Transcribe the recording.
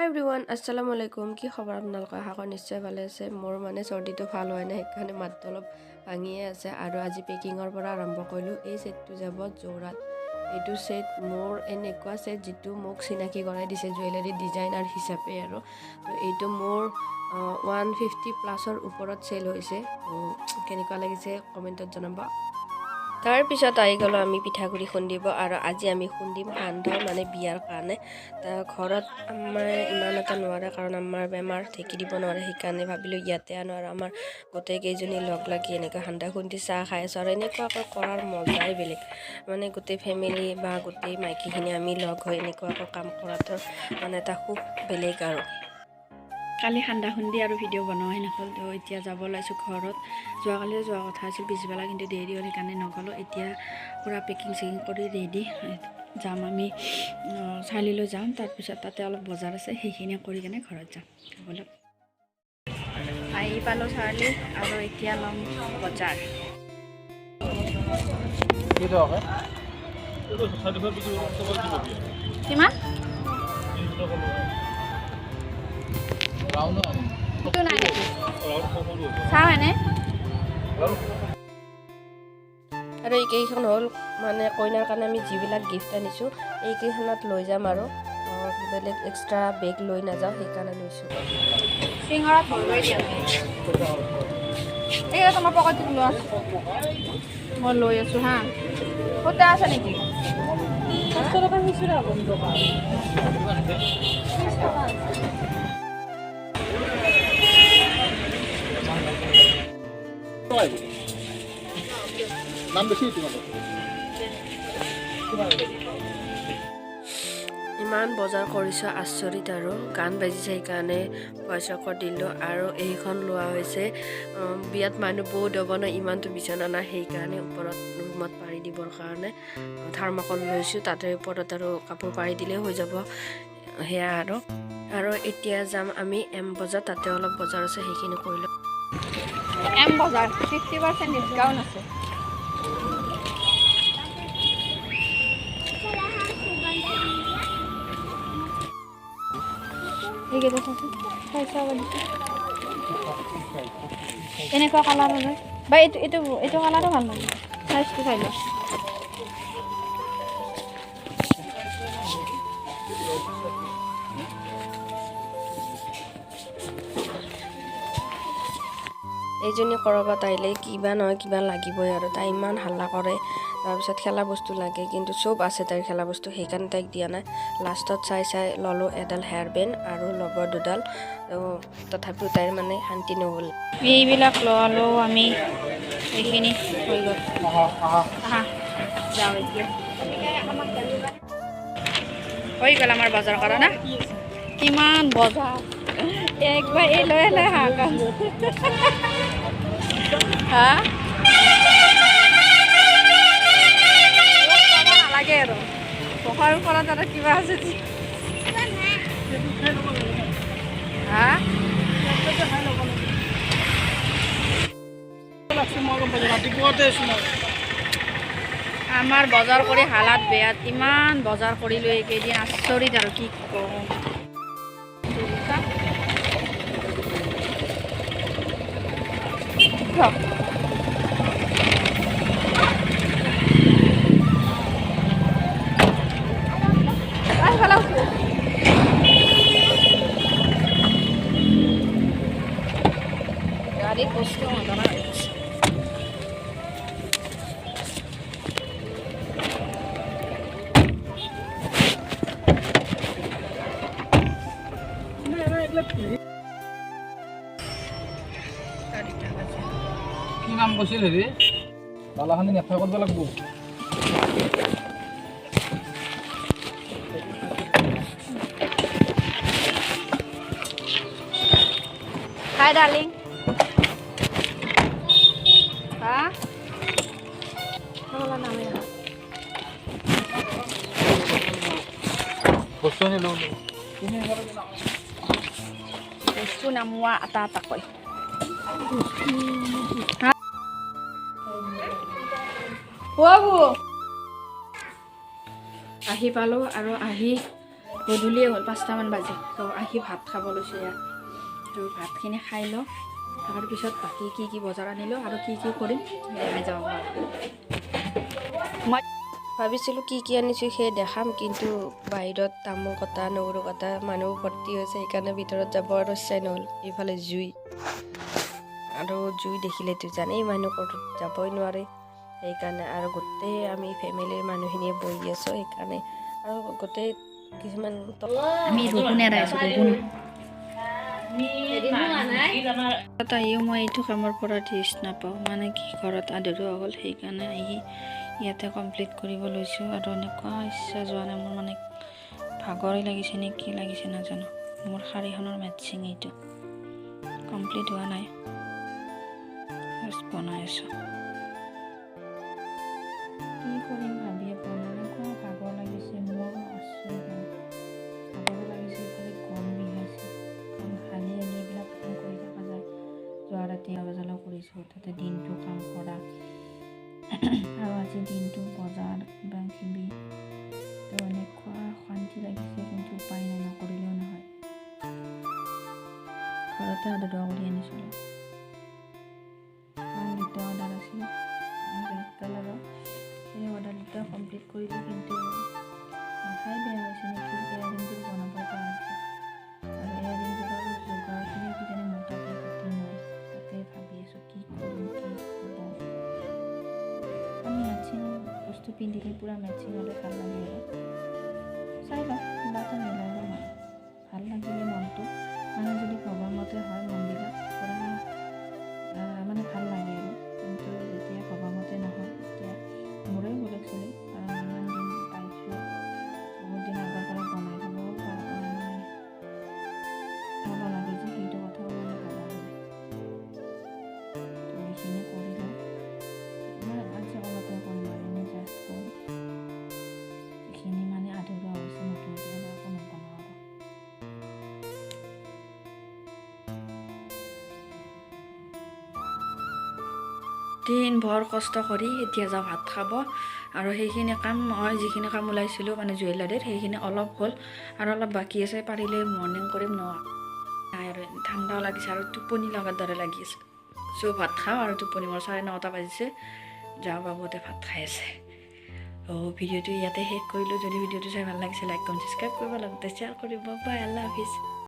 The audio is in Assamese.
এভৰিৱান, আসসালামু আলাইকুম। কি খবৰ আপোনালোকৰ? আশা কৰোঁ নিশ্চয় ভালে আছে। মোৰ মানে চৰ্দিটো ভাল হোৱা নাই, সেইকাৰণে মাতটো অলপ ভাঙিয়ে আছে। আৰু আজি পেকিঙৰ পৰা আৰম্ভ কৰিলোঁ। এই ছেটটো যাব যোৰাত। এইটো ছেট মোৰ এনেকুৱা ছেট যিটো মোক চিনাকি কৰাই দিছে জুৱেলাৰী ডিজাইনাৰ হিচাপে। আৰু তো এইটো মোৰ 150 প্লাছৰ ওপৰত চেল হৈছে। তো কেনেকুৱা লাগিছে কমেণ্টত জনাব। তাৰপিছত আহি গ'লোঁ আমি পিঠাগুড়ি খুন্দিব। আৰু আজি আমি খুন্দিম সান্দহ, মানে বিয়াৰ কাৰণে। ঘৰত আমাৰ ইমান এটা নোৱাৰে, কাৰণ আমাৰ বেমাৰ, ঢেঁকী দিব নোৱাৰে। সেইকাৰণে ভাবিলোঁ ইয়াতে আনো। আৰু আমাৰ গোটেই কেইজনী লগ লাগি এনেকৈ সান্দহ খুন্দি চাহ খাই আছোঁ। আৰু এনেকুৱাকৈ কৰাৰ মজাই বেলেগ, মানে গোটেই ফেমিলি বা গোটেই মাইকীখিনি আমি লগ হৈ এনেকুৱাকৈ কাম কৰাটো মানে এটা খুব বেলেগ। আৰু কালি সান্দা খুন্দি আৰু ভিডিঅ' বনোৱাই নহ'ল। তো এতিয়া যাব ওলাইছোঁ ঘৰত। যোৱাকালিও যোৱা কথা আছিল পিছবেলা, কিন্তু দেৰি হ'ল, সেইকাৰণে নগ'লোঁ। এতিয়া পূৰা পেকিং চেকিং কৰি ৰেডি। যাম আমি চাৰিআলিলৈ যাম, তাৰপিছত তাতে অলপ বজাৰ আছে, সেইখিনি কৰি কেনে ঘৰত যাম। ব'লক, আহি পালোঁ চাৰিআলি আৰু এতিয়া ল'ম বজাৰ। কেই টকাকৈ? কিমান? ৰাউণ্ড। সেইটো নাই নেকি? চাওঁ এনে। আৰু এইকেইখন হ'ল মানে কইনাৰ কাৰণে আমি যিবিলাক গিফ্ট আনিছোঁ, এইকেইখনত লৈ যাম। আৰু বেলেগ এক্সট্ৰা বেগ লৈ নাযাওঁ, সেইকাৰণে লৈছোঁ। চিঙৰাত লৈ দিয়া। এইকেইটা তোমাৰ পকেটত লোৱা, মই লৈ আছোঁ। হা, সূতা আছে নেকি? 500 টকা খুচুৰা হ'ব। 30 টকা। দাম বেছি তোমালোকৰ। ইমান বজাৰ কৰিছোঁ, আচৰিত। আৰু গান বাজিছে, সেইকাৰণে ভইচ ৰেকৰ্ড দিলোঁ। আৰু এইখন লোৱা হৈছে, বিয়াত মানুহ বহুত হ'ব ন, ইমানটো বিচনা নাই, সেইকাৰণে ওপৰত ৰুমত পাৰি দিবৰ কাৰণে থাৰ্মকল লৈছোঁ। তাতে ওপৰত আৰু কাপোৰ পাৰি দিলেই হৈ যাব সেয়া। আৰু আৰু এতিয়া যাম আমি এম বজাৰ, তাতে অলপ বজাৰ আছে, সেইখিনি কৰি ল'ম। এম বজাৰ 50% ডিছকাউণ্ট আছে। এইকেইটা চাচোন, চাই চাব দিছে। এনেকুৱা কালাৰৰে বা এইটো কালাৰো ভাল লাগে। চাইজটো চাই লোৱা। এইজনী ক'ৰবাত আহিলে কিবা নহয় কিবা লাগিবই। আৰু তাই ইমান হাল্লা কৰে, তাৰপিছত খেলা বস্তু লাগে। কিন্তু চব আছে তাইৰ খেলা বস্তু, সেইকাৰণে তাইক দিয়া নাই। লাষ্টত চাই চাই ল'লোঁ এডাল হেয়াৰ বেণ্ড আৰু ৰবৰ দুডাল। তো তথাপিও তাইৰ মানে শান্তি নহ'ল। এইবিলাক ললোঁ আমি, এইখিনি হৈ গ'ল। আহা, যাওঁ এতিয়া। হৈ গ'ল আমাৰ বজাৰ কৰা না। কিমান বজাৰ! একবাৰ এই লৈ লৈ হাহাকাৰ। হা, ক'ব নালাগে আৰু পঢ়াৰ ওপৰত আৰু কিবা আছে যি। হা। ৰাতিপুৱাতে আছোঁ মই। আমাৰ বজাৰ কৰি হালাত বেয়া। ইমান বজাৰ কৰিলোঁ এইকেইদিন, আচৰিত আৰু কি কম। উঠক। সেইফালে উঠো। গাড়ীত বস্তু নজনা হৈ গৈছে। 4টা বাজে। কি নাম কৈছিল হেৰি বালাখানি নেফাই কৰিব লাগিব। হাই ডাৰ্লিং। হা, নামি আহা। বস্তু আনি লওঁ। বস্তু নামোৱা এটা এটাকৈ। বাবু। আহি পালোঁ আৰু আহি গধূলিয়ে হ'ল, 5টামান বাজিল। তো আহি ভাত খাব লৈছোঁ ইয়াত। তো ভাতখিনি খাই লওঁ, তাৰপিছত বাকী কি কি বজাৰ আনিলোঁ আৰু কি কি কৰিম দেখাই যাব পাৰোঁ মই। ভাবিছিলোঁ কি কি আনিছোঁ সেই দেখাম, কিন্তু বাহিৰত তামোল কটা, নহৰু কটা মানুহ ভৰ্তি হৈছে, সেইকাৰণে ভিতৰত যাব আৰু ইচ্ছাই নহ'ল। এইফালে জুই, আৰু জুই দেখিলেতো জানেই মানুহ ক'তো যাবই নোৱাৰে। সেইকাৰণে আৰু গোটেই আমি ফেমিলিৰ মানুহখিনিয়ে বহি আছোঁ, সেইকাৰণে আৰু গোটেই কিছুমান আমি ৰগুন এৰাই আছোঁ, ৰগুন। তাত আহিও মই এইটো কামৰ পৰা ৰেষ্ট নাপাওঁ, মানে কি ঘৰত আধৰুৱা হ'ল, সেইকাৰণে আহি ইয়াতে কমপ্লিট কৰিব লৈছোঁ। আৰু এনেকুৱা ইচ্ছা যোৱা নাই মোৰ, মানে ভাগৰে লাগিছে নে কি লাগিছে নাজানো। মোৰ শাৰীখনৰ মেটচিং এইটো কমপ্লিট হোৱা নাই, জাষ্ট বনাই আছোঁ। কি কৰিম ভাবিয়ে পোৱা নাই, এনেকুৱা ভাগৰ লাগিছে মোৰ, আচৰিত ভাগৰো লাগিছে। ইফালে গৰম বিষাইছে, কাৰণ হালি হালি এইবিলাক কাম কৰি থকা যায়। যোৱা ৰাতি বজালৈও কৰিছোঁ, তাতে দিনটো কাম কৰা আৰু আজি দিনটো বজাৰ কিবা কিবি। তো এনেকুৱা অশান্তি লাগিছে, কিন্তু উপায় নাই, নকৰিলেও নহয়। ঘৰতে আধৰুৱা কৰি আনিছিলোঁ, কাৰণ দুটা অৰ্ডাৰ আছিল ৰেড কালাৰৰ, সেই অৰ্ডাৰ দুটা কমপ্লিট কৰিলোঁ। কিন্তু মাথাই বেয়া হৈছে নেকি, এয়াৰিংযোৰ বনাব পৰা নাছিল আৰু এয়াৰিংযোৰৰ যোগাৰখিনি কিজানি মোৰ তাতে গতি নাই। তাকে ভাবি আছোঁ কি কৰিম, কি হ'ব। আমি মেটচিং বস্তু পিন্ধিলে পূৰা মেটচিং হ'লে ভাল লাগে। আৰু চাই লওঁ, কিবা এটা মিলাই ল'ম। আৰু ভাল লাগিলে মনটো, মানে যদি ভবাৰ মতে হয় মনবিলাক পূৰা মানে ভাল লাগে আৰু। কিন্তু যেতিয়া ভবা মতে নহয়, তেতিয়া মোৰে ভুল একচুৱেলি, কাৰণ ইমান দিন পাইছোঁ, বহুত দিন আগৰ পৰা বনাই থ'ব মানে থ'ব লাগে যে, সেইটো কথাও মানে ভবা হয়। তো এইখিনি কৰি লওঁ মই আজি, অলপে কৰিম আৰু এনেই জাষ্ট কৰি যিখিনি মানে আধৰুৱা হৈছে, নতুনকৈ আৰু একো নবনাওঁ আৰু। দিনভৰ কষ্ট কৰি এতিয়া যাওঁ ভাত খাব। আৰু সেইখিনি কাম মই যিখিনি কাম ওলাইছিলোঁ, মানে জুৱেলাৰীৰ, সেইখিনি অলপ হ'ল আৰু অলপ বাকী আছে। পাৰিলে মৰ্ণিং কৰিম, ন নাই আৰু ঠাণ্ডাও লাগিছে আৰু টোপনি লগাৰ দৰে লাগি আছে। চ' ভাত খাওঁ আৰু টোপনি। মোৰ 9:30 বাজিছে। যাওঁ, বাবুহঁতে ভাত খাই আছে। অ' ভিডিঅ'টো ইয়াতে শেষ কৰিলোঁ। যদি ভিডিঅ'টো চাই ভাল লাগিছে, লাইক, কমেণ্ট, ছাবস্ক্ৰাইব কৰিব, লগতে শ্বেয়াৰ কৰিব। বাই, আল্লাহ হাফিজ।